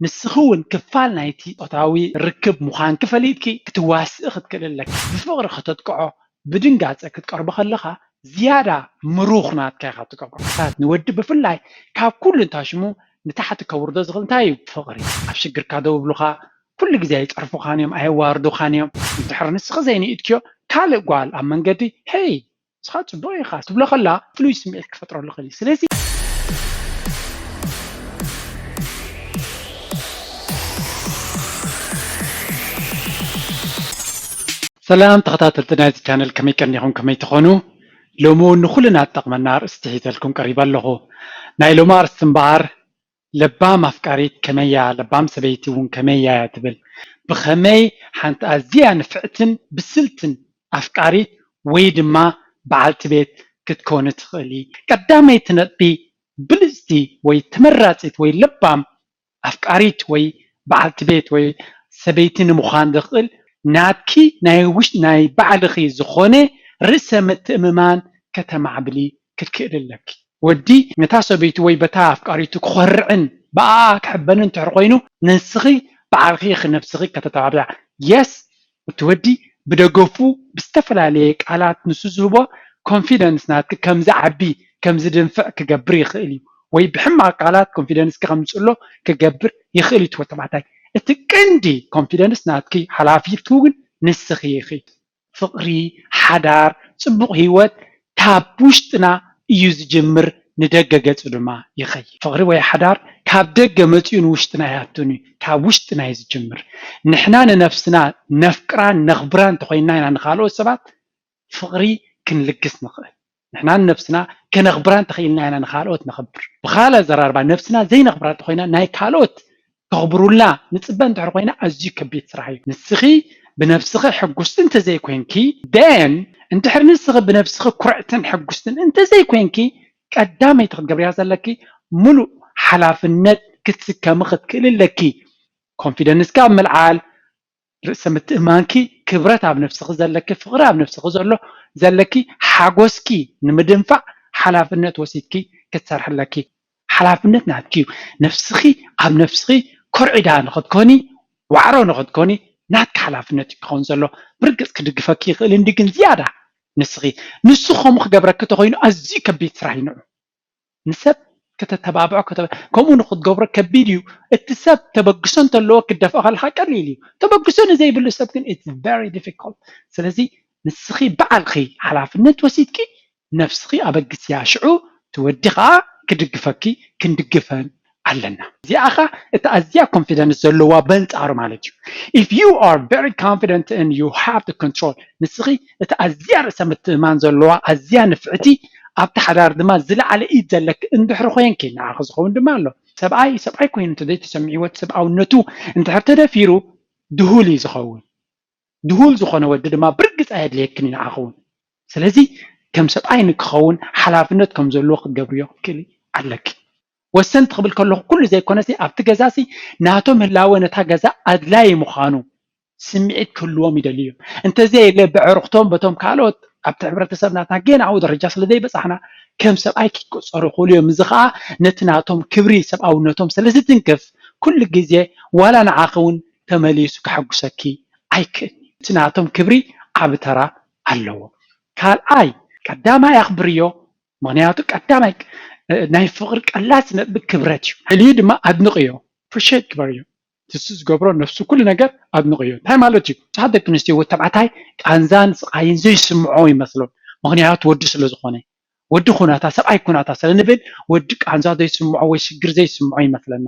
ንስኺ እውን ክፋል ናይቲ ጾታዊ ርክብ ምዃንኪ ፈሊጥኪ ክትዋስኢ ክትክእሊ ኣለኪ። ብፍቕሪ ከተጥቅዖ ብድንጋጸ ክትቀርቦ ከለኻ ዝያዳ ምሩኽ ናትካ ኢኻ ትገብሮ። ንወዲ ብፍላይ ካብ ኩሉ እንታሽሙ ንታሕቲ ከውርዶ ዝኽእል እንታይ እዩ? ፍቕሪ። ኣብ ሽግርካ ደው ይብሉኻ፣ ኩሉ ግዜ ኣይጸርፉኻን እዮም፣ ኣየዋርዱኻን እዮም። እንድሕር ንስኺ ዘይንኢድክዮ ካልእ ጓል ኣብ መንገዲ፣ ሄይ ንስኻ ጽቡቕ ኢኻ ትብሎ ከላ ፍሉይ ስምዒት ክፈጥረሉ ይኽእል እዩ። ስለዚ ሰላም ተኸታተልቲ ናይዚ ቻነል፣ ከመይ ቀኒኹም? ከመይ ትኾኑ? ሎሚ እውን ንኹልና ትጠቕመና ኣርእስቲ ሒዘልኩም ቀሪበ ኣለኹ። ናይ ሎሚ ኣርእስቲ እምበኣር ለባም ኣፍቃሪት ከመይ እያ፣ ለባም ሰበይቲ እውን ከመይ እያ እያ ትብል። ብኸመይ ሓንቲ ኣዝያ ንፍዕትን ብስልትን ኣፍቃሪት ወይ ድማ በዓልቲ ቤት ክትኮኒ ትኽእሊ። ቀዳመይቲ ነጥቢ ብልጽቲ ወይ ተመራጺት ወይ ለባም ኣፍቃሪት ወይ በዓልቲ ቤት ወይ ሰበይቲ ንምዃን ዘኽእል ናትኪ ናይ ውሽ-፣ ናይ ባዕልኺ ዝኾነ ርእሰ ምትእምማን ከተማዕብሊ ክትክእሊ ኣለኪ። ወዲ ነታ ሰበይቱ ወይ በታ ኣፍቃሪቱ ክኾርዕን ብኣኣ ክሕበንን እንድሕር ኮይኑ ንስኺ ባዕልኺ ኢኺ ነብስኺ ከተተባብያ። የስ እቲ ወዲ ብደገፉ ብዝተፈላለየ ቃላት ንሱ ዝህቦ ኮንፊደንስ ናትኪ ከም ዝዓቢ ከም ዝድንፍዕ ክገብር ይኽእል እዩ። ወይ ብሕማቕ ቃላት ኮንፊደንስኪ ከምጽሎ ክገብር ይኽእል እዩ። ትወ ተባዕታይ እቲ ቀንዲ ኮንፊደንስ ናትኪ ሓላፊቱ ግን ንስኺ ኢኺ። ፍቕሪ፣ ሓዳር፣ ጽቡቕ ህይወት ካብ ውሽጥና እዩ ዝጅምር፣ ንደገ ገጹ ድማ ይኸይድ። ፍቕሪ ወይ ሓዳር ካብ ደገ መጺኡ ንውሽጥና ኣይኣቱን እዩ፣ ካብ ውሽጥና እዩ ዝጅምር። ንሕና ንነፍስና ነፍቅራን ነኽብራን እንተኾይንና ኢና ንኻልኦት ሰባት ፍቕሪ ክንልግስ ንኽእል። ንሕና ንነፍስና ከነኽብራ እንተኽኢልና ኢና ንኻልኦት ነኽብር። ብኻልእ ኣዘራርባ ነፍስና ዘይነኽብራ እንተኾይና ናይ ካልኦት ከኽብሩልና ንጽበ እንድሕር ኮይና ኣዝዩ ከቢድ ስራሕ እዩ። ንስኺ ብነብስኺ ሕጉስቲ እንተዘይኮይንኪ፣ then እንድሕር ንስኺ ብነብስኺ ኩርዕትን ሕጉስትን እንተዘይኮይንኪ፣ ቀዳመይቲ ክትገብርያ ዘለኪ ምሉእ ሓላፍነት ክትስከሚ ክትክእሊ ኣለኪ። ኮንፊደንስካ ኣብ ምልዓል፣ ርእሰ ምትእማንኪ፣ ክብረት ኣብ ነብስኺ ዘለኪ፣ ፍቕሪ ኣብ ነብስኺ ዘሎ ዘለኪ፣ ሓጎስኪ ንምድንፋዕ ሓላፍነት ወሲድኪ ክትሰርሒ ኣለኪ። ሓላፍነት ናትኪ እዩ። ነብስኺ ኣብ ነብስኺ ኮርዒዳ ንኽትኮኒ፣ ዋዕሮ ንኽትኮኒ ናትኪ ሓላፍነት እዩ ክኸውን ዘሎ። ብርግጽ ክድግፈኪ ይኽእል እንዲ ግን ዝያዳ ንስኺ። ንሱ ከምኡ ክገብረኪ ተኾይኑ ኣዝዩ ከቢድ ስራሕ እዩ ንዑ። ንሰብ ከተተባብዖ ከተ-፣ ከምኡ ንኽትገብሮ ከቢድ እዩ። እቲ ሰብ ተበግሶ እንተለዎ ክደፍኦ ከለኻ ቀሊል እዩ። ተበግሶ ንዘይብሉ ሰብ ግን it's very difficult። ስለዚ ንስኺ ባዕልኺ ሓላፍነት ወሲድኪ ነብስኺ ኣበግስያ፣ ሽዑ እቲ ወዲ ኸዓ ክድግፈኪ ክንድግፈን ኣለና። እዚኣ ኸ እቲ ኣዝያ ኮንፊደንስ ዘለዋ በንጻሩ ማለት እዩ። If you are very confident and you have the control፣ ንስኺ እቲ ኣዝያ ርእሰ ምትእማን ዘለዋ ኣዝያ ንፍዕቲ ኣብቲ ሓዳር ድማ ዝለዓለ ኢድ ዘለኪ እንድሕሪ ኮይንኪ፣ ንዓኺ ዝኸውን ድማ ኣሎ። ሰብኣይ ሰብኣይ ኮይኑ እንተዘይተሰሚዕዎ እቲ ሰብኣውነቱ እንድሕር ተደፊሩ ድሁል እዩ ዝኸውን። ድሁል ዝኾነ ወዲ ድማ ብርግጽ ኣየድልየክን እዩ ንዓኺ እውን። ስለዚ ከም ሰብኣይ ንክኸውን ሓላፍነት ከም ዘለዎ ክትገብርዮ ክትክእሊ ኣለኪ። ወሰንቲ ክብል ከለኹ ኩሉ ዘይኮነሲ ኣብቲ ገዛሲ ናቶም ህላወ ነታ ገዛ ኣድላይ ምዃኑ ስምዒት ክህልዎም ይደልዩ እዮም። እንተዘየለ ብዕርኽቶም በቶም ካልኦት ኣብቲ ሕብረተሰብ ናትና ገና ኣብኡ ደረጃ ስለ ዘይበጻሕና ከም ሰብኣይ ክቆጸሩ ይኽእሉ እዮም። እዚ ኸኣ ነቲ ናቶም ክብሪ ሰብኣውነቶም ስለ ዝትንክፍ ኩሉ ግዜ ዋላ ንዓኺ እውን ተመሊሱ ከሐጉሰኪ ኣይክእልን። እቲ ናቶም ክብሪ ዓቢ ተራ ኣለዎ። ካልኣይ ቀዳማይ ኣኽብርዮ። ምኽንያቱ ቀዳማይ እ፣ ናይ ፍቕሪ ቀላሲ ነጥቢ ክብረት እዩ። ልዩ ድማ ኣድንቕዮ፣ ኣፕሪሼት ግበርዮ። ንሱ ዝገብሮ ነፍሱ ኩሉ ነገር ኣድንቕዮ። እንታይ ማለት እዩ? ብዙሓት ደቂ ኣንስትዮ ወዲ ተባዕታይ ቃንዛን ስቓይን ዘይስምዖ ይመስሎም። ምኽንያቱ ወዲ ስለ ዝኾነ። ወዲ ኩናታ፣ ሰብኣይ ኩናታ ስለ ንብል ወዲ ቃንዛ ዘይስምዖ ወይ ሽግር ዘይስምዖ ይመስለና።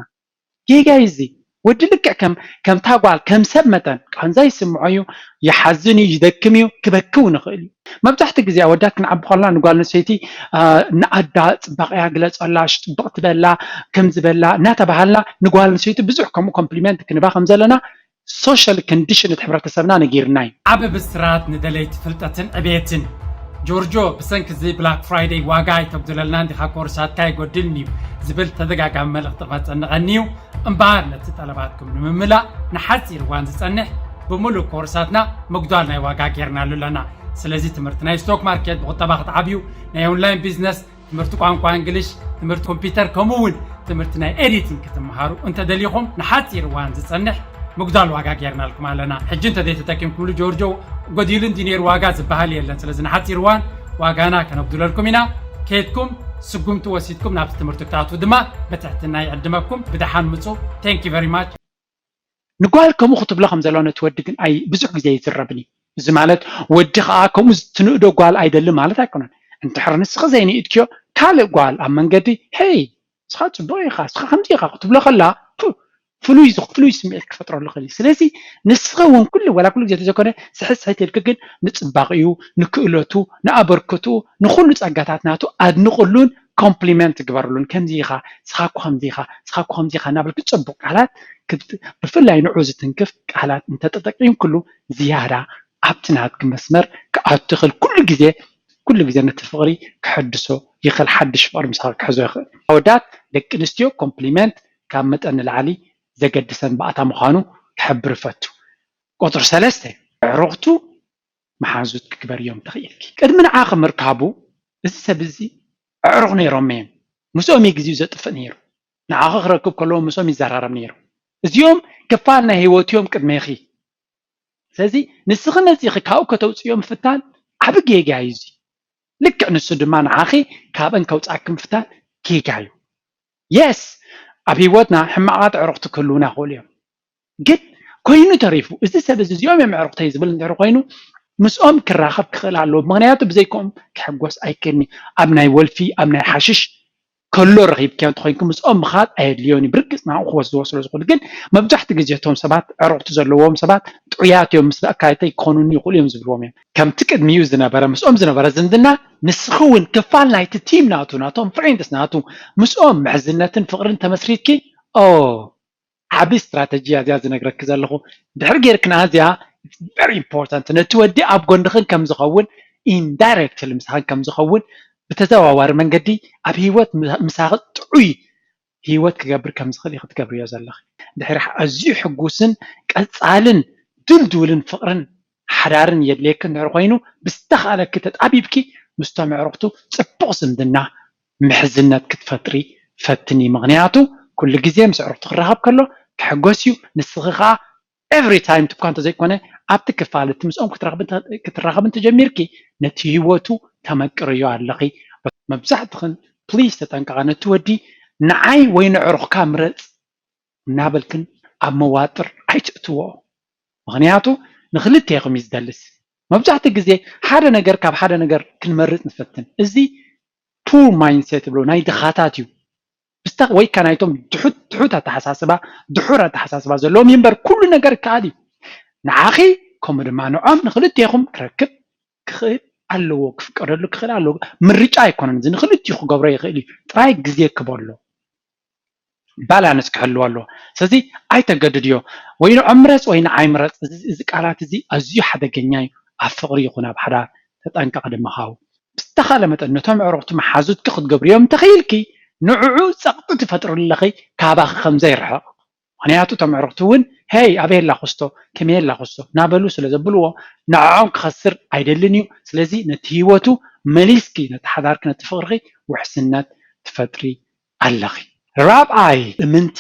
ጌጋ እዩ እዚ። ወዲ ልክዕ ከም፣ ከምታ ጓል፣ ከም ሰብ መጠን ቃንዛ ይስምዖ እዩ፣ ይሓዝን እዩ፣ ይደክም እዩ፣ ክበኪ እውን ይኽእል እዩ። መብዛሕትኡ ግዜ ኣወዳት ክንዓቢ ከለና ንጓል ኣንስተይቲ፣ አ፣ ንኣዳ ጽባቐያ ግለጸላ፣ ሽጥብቕ ትበላ፣ ከምዚ በላ እናተባሃልና ንጓል ኣንስተይቲ ብዙሕ ከምኡ ኮምፕሊመንት ክንባ ከም ዘለና ሶሻል ኮንዲሽን እቲ ሕብረተሰብና ነጊርና እዩ። ዓቢ ብስራት ንደለይቲ ፍልጠትን ዕቤትን። ጆርጆ፣ ብሰንኪ እዚ ብላክ ፍራይደይ ዋጋ ኣይተጉድለልና እንዲኻ፣ ኮርሳትካ ኣይጎድልን እዩ ዝብል ተደጋጋሚ መልእኽቲ ክመጸኒ ቀንዩ። እምበኣር ነቲ ጠለባትኩም ንምምላእ ንሓጺር እዋን ዝጸንሕ ብምሉእ ኮርሳትና ምጉዳል ናይ ዋጋ ጌርናሉ ኣለና። ስለዚ ትምህርቲ ናይ ስቶክ ማርኬት፣ ብቁጠባ ክትዓብዩ፣ ናይ ኦንላይን ቢዝነስ፣ ትምህርቲ ቋንቋ እንግሊሽ፣ ትምህርቲ ኮምፒውተር፣ ከምኡ እውን ትምህርቲ ናይ ኤዲቲንግ ክትመሃሩ እንተደሊኹም ንሓፂር እዋን ዝፀንሕ ምጉዳል ዋጋ ጌርናልኩም ኣለና። ሕጂ እንተዘይተጠቂምኩምሉ ጆርጆ ጎዲሉ እንዲ ነይሩ ዋጋ ዝበሃል የለን። ስለዚ ንሓፂር እዋን ዋጋና ከነጉድለልኩም ኢና። ከይድኩም ስጉምቲ ወሲድኩም ናብቲ ትምህርቲ ክትኣትዉ ድማ ብትሕትና ይዕድመኩም። ብደሓን ምፁ። Thank you very much። ንጓል ከምኡ ክትብሎ ከም ዘለዎ ነቲ ወዲ ግን ኣይ ብዙሕ ግዜ ይዝረብኒ። እዚ ማለት ወዲ ከዓ ከምኡ ትንእዶ ጓል ኣይደሊ ማለት ኣይኮነን። እንድሕር ንስኺ ዘይንእድክዮ ካልእ ጓል ኣብ መንገዲ ሄይ ንስኻ ፅቡቅ ኢኻ፣ ንስኻ ከምዚ ኢኻ ክትብሎ ከላ ቱ ፍሉይ ዝኽ ፍሉይ ስምዒት ክፈጥረሉ ክእል እዩ። ስለዚ ንስኺ እውን ኩሉ ዋላ ኩሉ ግዜ ተዘኮነ ስሕት ስሕት ኢልክ ግን ንፅባቕኡ፣ ንክእለቱ፣ ንኣበርክትኡ፣ ንኩሉ ፀጋታት ናቱ ኣድንቅሉን ኮምፕሊመንት ግበርሉን። ከምዚ ኢኻ፣ ንስኻ እኮ ከምዚ ኢኻ፣ ንስኻ እኮ ከምዚ ኢኻ እናበልክ ፅቡቅ ቃላት ክብት- ብፍላይ ንዑ ዝትንክፍ ቃላት እንተተጠቂምክሉ ዝያዳ ኣብቲ ናትኪ መስመር ክኣቱ ይኽእል። ኩሉ ግዜ ኩሉ ግዜ ነቲ ፍቕሪ ክሕድሶ ይኽእል፣ ሓድሽ ፍቕሪ ምሳኺ ክሕዞ ይኽእል። ኣወዳት ደቂ ኣንስትዮ ኮምፕሊመንት ካብ መጠን ንላዕሊ ዘገድሰን ባእታ ምዃኑ ክሕብር እፈቱ። ቁፅሪ ሰለስተ ኣዕሩኽቱ መሓዙት ክግበርዮም ተኽኢልኪ ቅድሚ ንዓኺ ምርካቡ እዚ ሰብ እዚ ኣዕሩኽ ነይሮም እዮም። ምስኦም እዩ ግዜኡ ዘጥፍእ ነይሩ። ንዓኺ ክረክብ ከለዎ ምስኦም ይዘራረብ ነይሩ። እዚኦም ክፋል ናይ ህይወቱ እዮም ቅድሜኺ። ስለዚ ንስኺ መፂኺ ካብኡ ከተውፅዮ ምፍታን ዓቢ ጌጋ እዩ። እዚ ልክዕ ንሱ ድማ ንዓኺ ካብአን ከውፃእኪ ምፍታን ጌጋ እዩ። የስ ኣብ ህይወትና ሕማቓት ኣዕሩኽቲ ክህልውና ይኽእሉ እዮም። ግን ኮይኑ ተሪፉ እዚ ሰብ እዚ እዚኦም እዮም ኣዕሩኽተይ ዝብል እንድሕር ኮይኑ ምስኦም ክራኸብ ክኽእል ኣለዎ። ምኽንያቱ ብዘይከኦም ክሕጎስ ኣይክእልኒ። ኣብ ናይ ወልፊ ኣብ ናይ ሓሽሽ ከሎ ረኺብክዮ እንተኾይንኩ ምስኦም ምኻድ ኣየድልዮን እዩ። ብርግፅ ንዕኡ ክወስድዎ ስለ ዝኾኑ። ግን መብዛሕትኡ ግዜ እቶም ሰባት ኣዕሩኽቲ ዘለዎም ሰባት ጥዑያት እዮም፣ ምስ ኣካይተይ ክኾኑኒ ይኽእሉ እዮም ዝብልዎም እዮም። ከምቲ ቅድሚኡ ዝነበረ ምስኦም ዝነበረ ዝምድና ንስኺ እውን ክፋል ናይቲ ቲም ናቱ ናቶም ፍሬንድስ ናቱ ምስኦም ምሕዝነትን ፍቕርን ተመስሪትኪ ኦ ዓቢ ስትራተጂ እያ እዚኣ ዝነግረኪ ዘለኹ። ድሕር ጌርክና እዚኣ very important ነቲ ወዲ ኣብ ጎንኽን ከም ዝኸውን ኢንዳይሬክትሊ ምሳኽን ከም ዝኸውን ብተዘዋዋሪ መንገዲ ኣብ ህይወት ምሳኺ ጥዑይ ህይወት ክገብር ከም ዝኽእል ክትገብርዮ ዘለኺ። ድሕሪ ኣዝዩ ሕጉስን ቀጻልን ድልዱልን ፍቕርን ሓዳርን የድልየኪ እንድሕር ኮይኑ ብዝተኻእለኪ ተጣቢብኪ ምስቶም ኣዕሩኽቱ ጽቡቕ ዝምድና ምሕዝነት ክትፈጥሪ ፈትኒ። ምኽንያቱ ኩሉ ግዜ ምስ ኣዕሩኽቱ ክራኸብ ከሎ ክሕጎስ እዩ። ንስኺ ከዓ ኤቭሪ ታይም ትኳ እንተዘይኮነ ኣብቲ ክፋል እቲ ምስኦም ክትራኸብ እንተ- ክትራኸብ እንተጀሚርኪ ነቲ ህይወቱ ተመቅርዮ ኣለኺ። መብዛሕትኽን ፕሊዝ ተጠንቀቓ። ነቲ ወዲ ንዓይ ወይ ንዕሩኽካ ምረፅ እናበልክን ኣብ መዋጥር ኣይትእትዎ። ምኽንያቱ ንክልቴኹም እዩ ዝደልስ። መብዛሕትኡ ግዜ ሓደ ነገር ካብ ሓደ ነገር ክንመርፅ ንፈትን። እዚ ፑር ማይንሴት ይብሎ ናይ ድኻታት እዩ። ብስታ ወይ ከ ናይቶም ድሑት ድሑት ኣተሓሳስባ ድሑር ኣተሓሳስባ ዘለዎም እዩ እምበር ኩሉ ነገር ይከኣል እዩ። ንዓኺ ከምኡ ድማ ንዖም ንክልቴኹም ክረክብ ክኽእል ኣለዎ፣ ክፍቀደሉ ክኽእል ኣለዎ። ምርጫ ኣይኮነን እዚ፣ ንክልቲኡ ክገብሮ ይኽእል እዩ። ጥራይ ግዜ ክበሎ ባላንስ ክህልዎ ኣለዎ። ስለዚ ኣይተገድድዮ፣ ወይ ንዖም ምረፅ ወይ ንዓይ ምረፅ። እዚ እዚ ቃላት እዚ ኣዝዩ ሓደገኛ እዩ። ኣብ ፍቕሪ ይኹን ኣብ ሓዳር ተጠንቀቕ ድማ ሃው። ብዝተኻለ መጠን ነቶም ኣዕሩኽቲ መሓዙትኪ ክትገብርዮም እንተኽኢልኪ ንዕዑ ጸቕጢ ትፈጥርለኺ ካባኺ ከም ዘይርሕቕ። ምኽንያቱ እቶም ኣዕሩኽቲ እውን ሄይ ኣበይ ኣላ ኩስቶ ከመይ ኣላ ኩስቶ እናበሉ ስለ ዘብልዎ ንዕዖም ክኸስር ኣይደልን እዩ። ስለዚ ነቲ ህይወቱ መሊስኪ ነቲ ሓዳርኪ ነቲ ፍቕርኺ ውሕስነት ትፈጥሪ ኣለኺ። ራብዓይ እምንቲ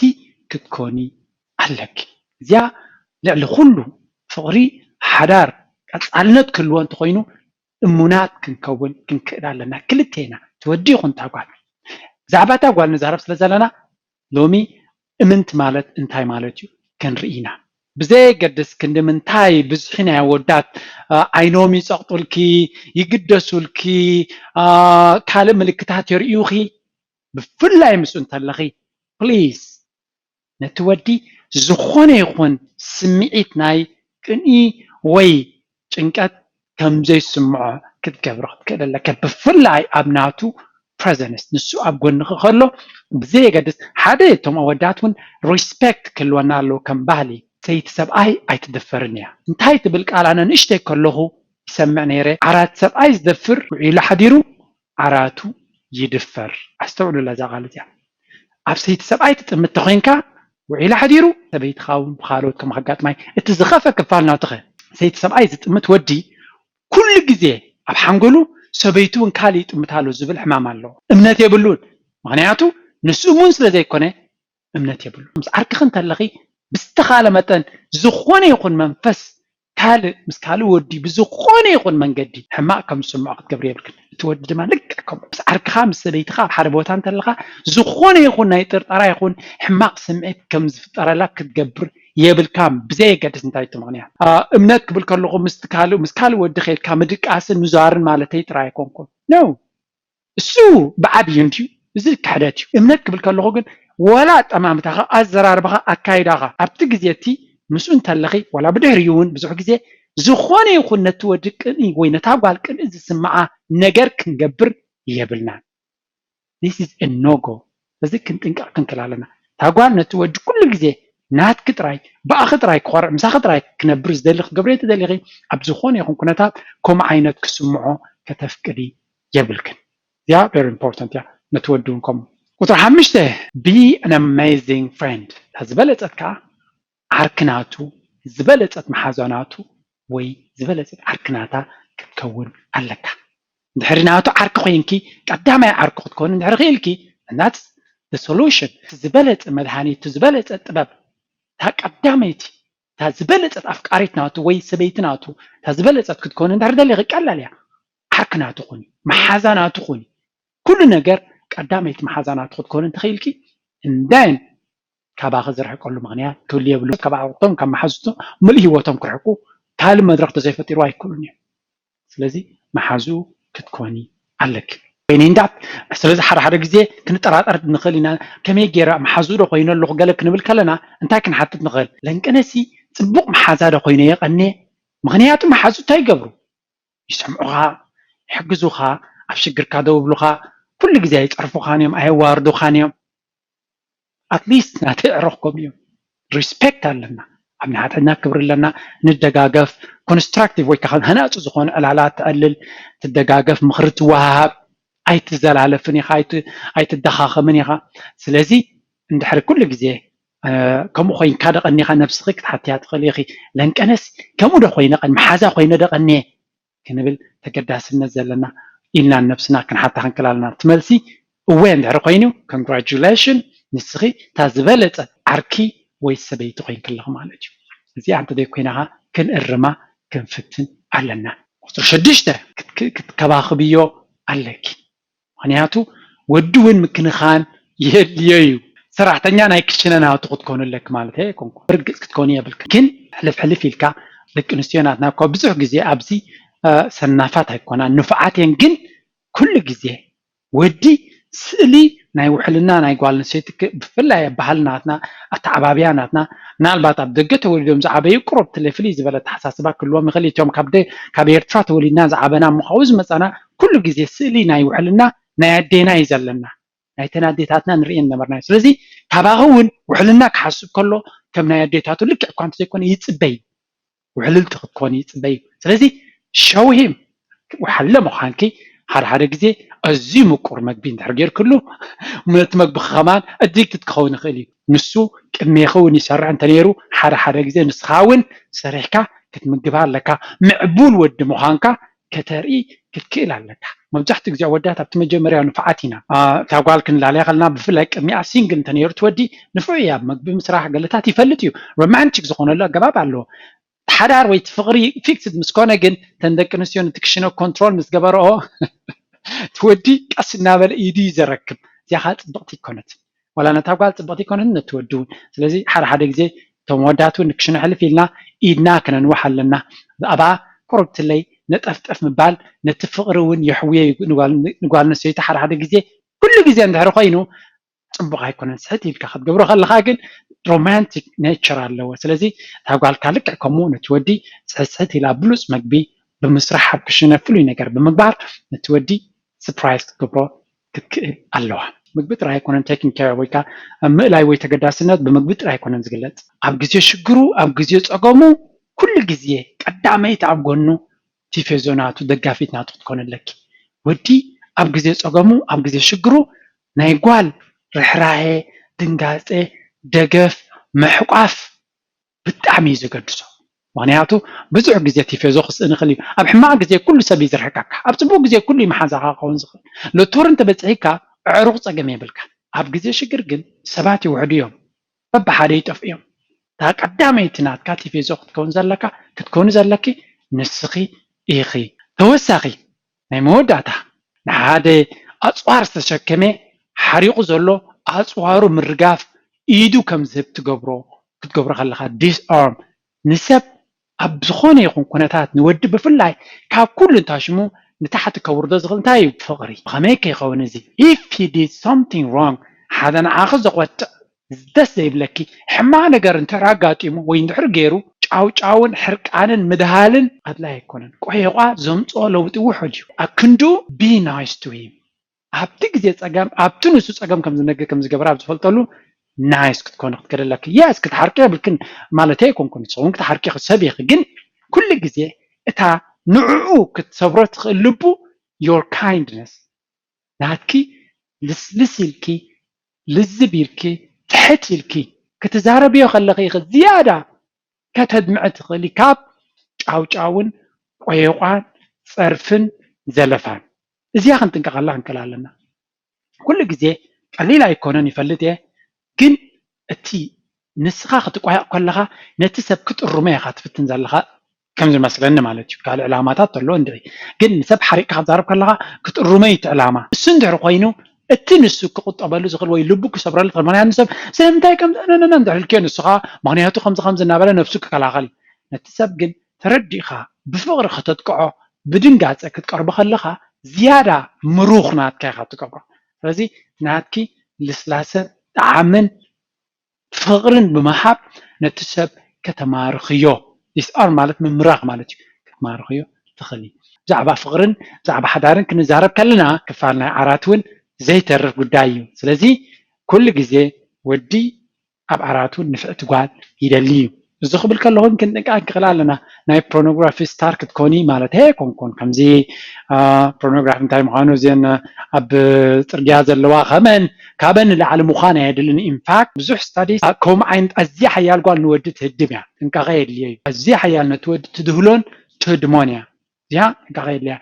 ክትኮኒ ኣለኪ። እዚኣ ልዕሊ ኩሉ ፍቕሪ ሓዳር ቀፃልነት ክህልዎ እንተኮይኑ እሙናት ክንከውን ክንክእል ኣለና። ክልቴና ትወዲ ይኹን እታ ጓል ብዛዕባ እታ ጓል ንዛረብ ስለ ዘለና ሎሚ እምንቲ ማለት እንታይ ማለት እዩ ክንርኢ ኢና። ብዘየገድስ ክንዲ ምንታይ ብዝሒ ናይ ኣወዳት እ፣ ዓይኖም ይፀቕጡልኪ፣ ይግደሱልኪ፣ እ፣ ካልእ ምልክታት የርእዩኺ ብፍላይ ምስ እንተለኺ ፕሊዝ ነቲ ወዲ ዝኾነ ይኹን ስምዒት ናይ ቅንኢ ወይ ጭንቀት ከም ዘይስምዖ ክትገብሮ ክትክእል ኣለካ። ብፍላይ ኣብ ናቱ ፕረዘንስ ንሱ ኣብ ጎንኺ ከሎ ብዘየገድስ ሓደ እቶም ኣወዳት እውን ሪስፔክት ክህልወና ኣለዎ ከም ባህሊ። ሰይቲ ሰብኣይ ኣይትደፈርን እያ እንታይ ትብል ቃል ኣነ ንእሽተይ ከለኹ ይሰምዕ ነይረ። ዓራት ሰብኣይ ዝደፍር ውዒሉ ሓዲሩ ዓራቱ ይድፈር። ኣስተውዕሉላ እዛ ቃል እዚኣ። ኣብ ሰይቲ ሰብኣይ ትጥምት ተኾይንካ ውዒሉ ሓዲሩ ሰበይትኻ እውን ብኻልኦት ከም ከጋጥማይ እቲ ዝኸፈ ክፋል ናትኸ ሰይቲ ሰብኣይ ዝጥምት ወዲ ኩሉ ግዜ ኣብ ሓንጎሉ ሰበይቱ እውን ካልእ ይጥምት ኣሎ ዝብል ሕማም ኣለዎ። እምነት የብሉን። ምኽንያቱ ንሱ እሙን ስለ ዘይኮነ እምነት የብሉ። ምስ ዓርክኺ እንተለኺ ብዝተኻለ መጠን ዝኾነ ይኹን መንፈስ ካልእ ምስ ካልእ ወዲ ብዝኾነ ይኹን መንገዲ ሕማቕ ከም ዝስምዖ ክትገብሪ የብልክን። እቲ ወዲ ድማ ልክዕ ከምኡ። ምስ ዓርክኻ ምስ ሰበይትኻ ኣብ ሓደ ቦታ እንተለኻ ዝኾነ ይኹን ናይ ጥርጠራ ይኹን ሕማቕ ስምዒት ከም ዝፍጠረላ ክትገብር የብልካን፣ ብዘየገድስ እንታይ እቲ ምኽንያት። እምነት ክብል ከለኹ ምስ ካልእ ወዲ ከይድካ ምድቃስን ምዛርን ማለተይ ጥራይ ኣይኮንኩን። No። እሱ ብዓብዩ እንድዩ፣ እዚ ክሕደት እዩ። እምነት ክብል ከለኹ ግን ዋላ ኣጠማምታኻ፣ ኣዘራርባኻ፣ ኣካይዳኻ ኣብቲ ግዜ እቲ ምስኡ እንተለኺ ዋላ ብድሕሪኡ እውን ብዙሕ ግዜ ዝኾነ ይኹን ነቲ ወዲ ቅንኢ ወይ ነታ ጓል ቅንኢ ዝስምዓ ነገር ክንገብር የብልናን። This is a no go። እዚ ክንጥንቀቕ ክንክእል ኣለና። እታ ጓል ነቲ ወዲ ኩሉ ግዜ ናትኪ ጥራይ ብኣኺ ጥራይ ክኾርዕ ምሳኺ ጥራይ ክነብር ዝደሊ ክትገብርዮ እንተደሊኺ ኣብ ዝኾነ ይኹን ኩነታት ከምኡ ዓይነት ክስምዖ ከተፍቅዲ የብልክን። እዚኣ very important እያ። ነቲ ወዲ እውን ከምኡ። ቁፅሪ ሓሙሽተ፣ be an amazing friend። እታ ዝበለፀት ከዓ ዓርኪ ናቱ፣ ዝበለፀት መሓዛ ናቱ ወይ ዝበለፀት ዓርኪ ናታ ክትከውን ኣለካ። እንድሕሪ ናቱ ዓርኪ ኮይንኪ ቀዳማይ ዓርኪ ክትኮኒ እንድሕሪ ክኢልኪ that's the solution። ዝበለፀ መድሃኒት፣ ዝበለፀ ጥበብ፣ እታ ቀዳመይቲ፣ እታ ዝበለፀት ኣፍቃሪት ናቱ ወይ ሰበይቲ ናቱ እታ ዝበለፀት ክትኮኒ እንድሕሪ ደሊኺ ቀላል እያ። ዓርኪ ናቱ ኩኒ፣ መሓዛ ናቱ ኩኒ። ኩሉ ነገር ቀዳመይቲ መሓዛ ናቱ ክትኮኒ እንተኽኢልኪ እንዳይን ካባኺ ዝርሕቀሉ ምኽንያት ክህሉ የብሉ። ካብ ኣዕሩኽቶም ካብ መሓዙቶም ምሉእ ህይወቶም ክርሕቁ ካልእ መድረኽ ተዘይፈጢሩ ኣይክእሉን እዮም። ስለዚ መሓዙ ክትኮኒ ኣለኪ። ኮይነ እንዳት ስለዚ ሓደ ሓደ ግዜ ክንጠራጠር ንኽእል ኢና። ከመይ ገይረ መሓዙ ዶ ኮይነ ኣለኹ ገለ ክንብል ከለና እንታይ ክንሓትት ንኽእል? ለንቀነሲ ፅቡቕ መሓዛ ዶ ኮይነ የቐኔ? ምኽንያቱ መሓዙ እንታይ ይገብሩ? ይሰምዑኻ፣ ይሕግዙኻ፣ ኣብ ሽግርካ ደው ይብሉኻ፣ ኩሉ ግዜ ኣይፀርፉኻን እዮም፣ ኣየዋርዱኻን እዮም። At least ናተይ ኣዕሩኽ ከምኡ እዮም። ሪስፔክት ኣለና፣ ኣብ ንሓድሕድና ክብሪ ኣለና፣ ንደጋገፍ። ኮንስትራክቲቭ ወይ ከዓ ሃናፂ ዝኾነ ዕላላት ተዕልል፣ ትደጋገፍ፣ ምኽሪ ትወሃሃብ፣ ኣይትዘላለፍን ኢኻ፣ ኣይትዳኻኸምን ኢኻ። ስለዚ እንድሕሪ ኩሉ ግዜ ከምኡ ኮይንካ ደቐኒኻ ነብስኺ ክትሓትያ ትኽእሊ ኢኺ። ለንቀነስ ከምኡ ዶ ኮይነ ቀን መሓዛ ኮይነ ደቐኒየ ክንብል ተገዳስነት ዘለና ኢልና ንነብስና ክንሓታ ክንክእል ኣለና። እቲ መልሲ እወ እንድሕሪ ኮይኑ ኮንግራጁሌሽን፣ ንስኺ እታ ዝበለጸ ዓርኪ ወይ ሰበይቲ ኮይንኪ ኣለኺ ማለት እዩ። እዚኣ እንተዘይኮይናኻ ክንእርማ ክንፍትን ኣለና። ቁፅሪ ሽዱሽተ፣ ክትከባኽብዮ ኣለኪ። ምኽንያቱ ወዲ እውን ምክንኻን የድልዮ እዩ። ሰራሕተኛ ናይ ክሽነ ናቱ ክትኮኑ ኣለኪ ማለት ኣይኮንኩ። ርግፅ ክትኮኑ የብልኪ። ግን ሕልፍ ሕልፍ ኢልካ ደቂ ኣንስትዮ ናትና እኳ ብዙሕ ግዜ ኣብዚ ሰናፋት ኣይኮና ንፉዓት እየን። ግን ኩሉ ግዜ ወዲ ስእሊ ናይ ውሕልና ናይ ጓል ኣንስተይቲ ብፍላይ ኣብ ባህሊ ናትና ኣተዓባብያ ናትና ምናልባት ኣብ ደገ ተወሊዶም ዝዓበዩ ቁሩብ ትለ ፍልይ ዝበለ ኣተሓሳስባ ክህልዎም ይኽእል እዩ። እቶም ካብ ኤርትራ ተወሊድና ዝዓበና እሞ ካብኡ ዝመፃና ኩሉ ግዜ ስእሊ ናይ ውሕልና ናይ ኣዴና እዩ ዘለና። ናይተን ኣዴታትና ንርእየን ነበርና። ስለዚ ካባኺ እውን ውሕልና ክሓስብ ከሎ ከም ናይ ኣዴታቱ ልክዕ እኳ እንተዘይኮነ ይፅበይ፣ ውሕልልቲ ክትኮኒ ይፅበይ። ስለዚ show him ውሓለ ምዃንኪ ሓደ ሓደ ግዜ ኣዝዩ ምቁር መግቢ እንድሕር ጌርክሉ ነቲ መግቢ ከማን ኣዲክትድ ክኸውን ይኽእል እዩ። ንሱ ቅድሜኺ እውን ይሰርሕ እንተነይሩ ሓደ ሓደ ግዜ ንስኻ እውን ሰሪሕካ ክትምግባ ኣለካ። ምዕቡል ወዲ ምዃንካ ከተርኢ ክትክእል ኣለካ። መብዛሕትኡ ግዜ ኣወዳት ኣብቲ መጀመርያ ንፉዓት ኢና። እታ ጓል ክንላለያ ከለና ብፍላይ ቅድሚኣ ሲንግል እንተነይሩ እቲ ወዲ ንፉዕ እዩ ኣብ መግቢ ምስራሕ ገለታት ይፈልጥ እዩ። ሮማንቲክ ዝኾነሉ ኣገባብ ኣለዎ። ሓዳር ወይ እቲ ፍቕሪ ፊክስድ ምስ ኮነ ግን እተን ደቂ ኣንስትዮ ነቲ ክሽነ ኮንትሮል ምስ ገበረኦ እቲ ወዲ ቀስ እናበለ ኢዱ እዩ ዘረክብ። እዚኣ ከዓ ፅብቕቲ ኣይኮነትን። ዋላ ነታ ጓል ፅብቕቲ ኣይኮነትን ነቲ ወዲ እውን። ስለዚ ሓደ ሓደ ግዜ እቶም ወዳት እውን ንክሽነ ሕልፍ ኢልና ኢድና ክነንውሕ ኣለና። ብዛዕባ ቁሩብ ትለይ ነጠፍጠፍ ምባል ነቲ ፍቕሪ እውን የሕውዮ እዩ። ንጓል ኣንስተይቲ ሓደ ሓደ ግዜ ኩሉ ግዜ እንድሕር ኮይኑ ፅቡቕ ኣይኮነን። ስሕት ኢልካ ክትገብሮ ከለኻ ግን ሮማንቲክ ኔቸር ኣለዎ። ስለዚ እታ ጓልካ ልክዕ ከምኡ ነቲ ወዲ ስሕት ስሕት ኢላ ብሉፅ መግቢ ብምስራሕ ኣብ ክሽነ ፍሉይ ነገር ብምግባር ነቲ ወዲ ስፕራይዝ ክትገብሮ ክትክእል ኣለዋ። ምግቢ ጥራይ ኣይኮነን ቴኪንግ ኬር ወይ ከዓ ምእላይ ወይ ተገዳስነት ብምግቢ ጥራይ ኣይኮነን ዝግለፅ። ኣብ ግዜ ሽግሩ ኣብ ግዜ ፀገሙ ኩሉ ግዜ ቀዳመይቲ ኣብ ጎኑ ቲፌዞ ናቱ ደጋፊት ናቱ ክትኮን ኣለኪ። ወዲ ኣብ ግዜ ፀገሙ ኣብ ግዜ ሽግሩ ናይ ጓል ርሕራሄ፣ ድንጋፀ፣ ደገፍ፣ ምሕቋፍ ብጣዕሚ እዩ ዘገድሶ። ምክንያቱ ብዙሕ ግዜ ቲፌዞ ክስእን ይኽእል እዩ። ኣብ ሕማቕ ግዜ ኩሉ ሰብ እዩ ዝርሕቀካ፣ ኣብ ፅቡቅ ግዜ ኩሉ እዩ መሓዛኻ ክኸውን ዝኽእል። ሎቶር እንተበፅሒካ ኣዕሩኽ ፀገም የብልካ። ኣብ ግዜ ሽግር ግን ሰባት ይውሕዱ እዮም፣ በብሓደ ይጠፍኡ እዮም። እታ ቀዳመይቲ ናትካ ቲፌዞ ክትከውን ዘለካ ክትከውኒ ዘለኪ ንስኺ ኢኺ። ተወሳኺ ናይ መወዳእታ ንሓደ ኣፅዋር ዝተሸከመ ሓሪቑ ዘሎ ኣፅዋሩ ምርጋፍ ኢዱ ከም ዝህብ ትገብሮ ክትገብሮ ከለኻ disarm ንሰብ ኣብ ዝኾነ ይኹን ኩነታት ንወዲ ብፍላይ ካብ ኩሉ እንታሽሙ ንታሕቲ ከውርዶ ዝኽእል እንታይ እዩ? ፍቕሪ። ብኸመይ ከይኸውን እዚ? If he did something wrong ሓደ ንዓኺ ዘቖጥዕ ደስ ዘይብለኪ ሕማቕ ነገር እንድሕር ኣጋጢሙ ወይ እንድሕር ገይሩ ጫውጫውን ሕርቃንን ምድሃልን ኣድላይ ኣይኮነን። ቆየቋ ዘምፅኦ ለውጢ ውሑድ እዩ። ኣክንዱ be nice to him ኣብቲ ግዜ ፀገም ኣብቲ ንሱ ፀገም ከም ዝነገ ከም ዝገበረ ኣብ ዝፈልጠሉ nice ክትኮኒ ክትክእል ኣለኪ። Yes ክትሓርቂ የብልክን ማለት ኣይኮንኩን፣ ንስኹም ክትሓርቂ ሰብ ኢኺ። ግን ኩሉ ግዜ እታ ንዕኡ ክትሰብሮ ትኽእል ልቡ your kindness ናትኪ ልስልስ ኢልኪ ልዝብ ኢልኪ ትሕት ኢልኪ ክትዛረብዮ ከለኺ ኢኺ ዝያዳ ከተድምዒ ትኽእሊ ካብ ጫውጫውን ቆየቋን ፀርፍን ዘለፋን። እዚኣ ክንጥንቀቐላ ክንክእል ኣለና። ኩሉ ግዜ ቀሊል ኣይኮነን ይፈልጥ እየ፣ ግን እቲ ንስኻ ክትቋየቕ ከለኻ ነቲ ሰብ ክጥርሞ ኢኻ ትፍትን ዘለኻ ከም ዝመስለኒ ማለት እዩ። ካልእ ዕላማታት ተሎ እንድዒ፣ ግን ንሰብ ሓሪቕካ ክትዛረብ ከለኻ ክጥርሞ እዩ እቲ ዕላማ። እሱ እንድሕር ኮይኑ እቲ ንሱ ክቁጠበሉ ዝኽእል ወይ ልቡ ክሰብረሉ ዝኽእል ምክንያቱ ንሰብ ስለምንታይ ከም ዘነነነ እንድሕር ኢልክዮ ንስኻ ምክንያቱ ከምዚ ከምዚ እናበለ ነብሱ ክከላኸል እዩ። ነቲ ሰብ ግን ተረዲእኻ ብፍቕሪ ከተጥቅዖ ብድንጋፀ ክትቀርቦ ከለኻ ዝያዳ ምሩኽ ናትካ ኢኻ ትገብሮ። ስለዚ ናትኪ ልስላሰን ጣዕምን ፍቕርን ብምሃብ ነቲ ሰብ ከተማርኽዮ። Disarm ማለት ምምራኽ ማለት እዩ። ከተማርኽዮ ትኽእሊ። ብዛዕባ ፍቕርን ብዛዕባ ሓዳርን ክንዛረብ ከለና ክፋል ናይ ዓራት እውን ዘይተርፍ ጉዳይ እዩ። ስለዚ ኩሉ ግዜ ወዲ ኣብ ዓራቱ ንፍዕቲ ጓል ይደሊ እዩ። እዚ ክብል ከለኹ ክንጥንቀቕ ክንክእል ኣለና። ናይ ፖርኖግራፊ ስታር ክትኮኒ ማለት ኣይኮንኩን። ከምዚ ፖርኖግራፊ እንታይ ምዃኑ እዚን ኣብ ፅርግያ ዘለዋ ከመን ካበን ንላዕሊ ምዃን ኣየድልን። ኢንፋክት ብዙሕ ስታዲስ ከምኡ ዓይነት ኣዝያ ሓያል ጓል ንወዲ ትህድም እያ። ጥንቃቐ የድልዮ እዩ። ኣዝያ ሓያል ነቲ ወዲ ትድህሎን ትህድሞን እያ። እዚኣ ጥንቃቐ የድልያ።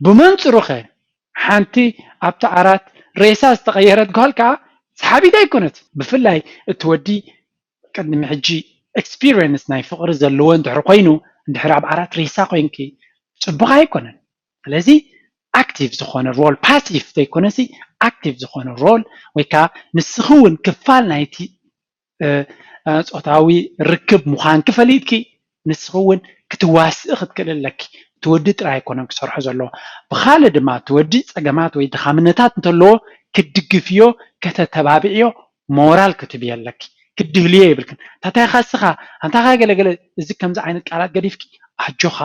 ብመንፅሩ ኸ ሓንቲ ኣብቲ ዓራት ሬሳ ዝተቐየረት ጓል ከዓ ሰሓቢት ኣይኮነት። ብፍላይ እቲ ወዲ ቅድሚ ሕጂ ኤክስፒሪየንስ ናይ ፍቕሪ ዘለዎ እንድሕር ኮይኑ እንድሕር ኣብ ዓራት ሬሳ ኮይንኪ ፅቡቕ ኣይኮነን። ስለዚ ኣክቲቭ ዝኾነ ሮል ፓሲቭ ዘይኮነሲ ኣክቲቭ ዝኾነ ሮል ወይ ከዓ ንስኺ እውን ክፋል ናይቲ ፆታዊ ርክብ ምዃንኪ ፈሊጥኪ ንስኺ እውን ክትዋስኢ ክትክእል ኣለኪ። እቲ ወዲ ጥራይ ኣይኮነን ክሰርሖ ዘለዎ። ብኻልእ ድማ እቲ ወዲ ፀገማት ወይ ድኻምነታት እንተለዎ ክትድግፍዮ ከተተባብዕዮ ሞራል ክትብዮ ኣለኪ። ክትድህልዮ የብልክን። ታታይኻ እስኻ ኣንታኻ ገለገለ እዚ ከምዚ ዓይነት ቃላት ገዲፍኪ ኣጆኻ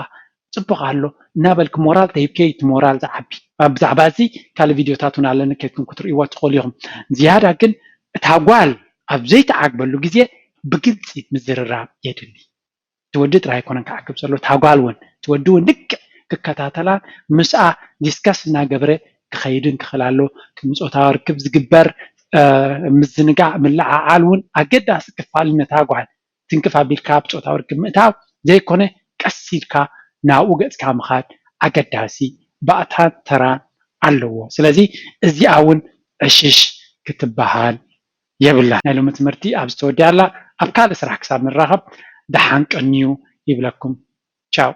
ፅቡቕ ኣሎ እናበልኪ ሞራል ተሂብኪ እቲ ሞራል ዝዓቢ። ብዛዕባ እዚ ካልእ ቪድዮታት እውን ኣለኒ ከይድኩም ክትርእይዎ ትኽእሉ ኢኹም። ዝያዳ ግን እታ ጓል ኣብ ዘይትዓግበሉ ግዜ ብግልፂ ምዝርራብ የድሊ። እቲ ወዲ ጥራይ ኣይኮነን ክዓግብ ዘሎ እታ ጓል እውን እቲ ወዲ እውን ልክዕ ክከታተላን ምስኣ ዲስከስ እናገበረ ክኸይድን ክኽእል ኣሎ። ቅድሚ ፆታዊ ርክብ ዝግበር ምዝንጋዕ ምልዓዓል እውን ኣገዳሲ ክፋል ነታ ጓል ትንክፍ ኣቢልካ ኣብ ፆታዊ ርክብ ምእታው ዘይኮነ ቀስ ኢልካ ናብኡ ገፅካ ምኻድ ኣገዳሲ ባእታን ተራን ኣለዎ። ስለዚ እዚኣ እውን ዕሽሽ ክትበሃል የብላን። ናይ ሎሚ ትምህርቲ ኣብዚ ተወዲኣ ኣላ። ኣብ ካልእ ስራሕ ክሳብ ንራኸብ ደሓን ቀንዩ ይብለኩም። ቻው።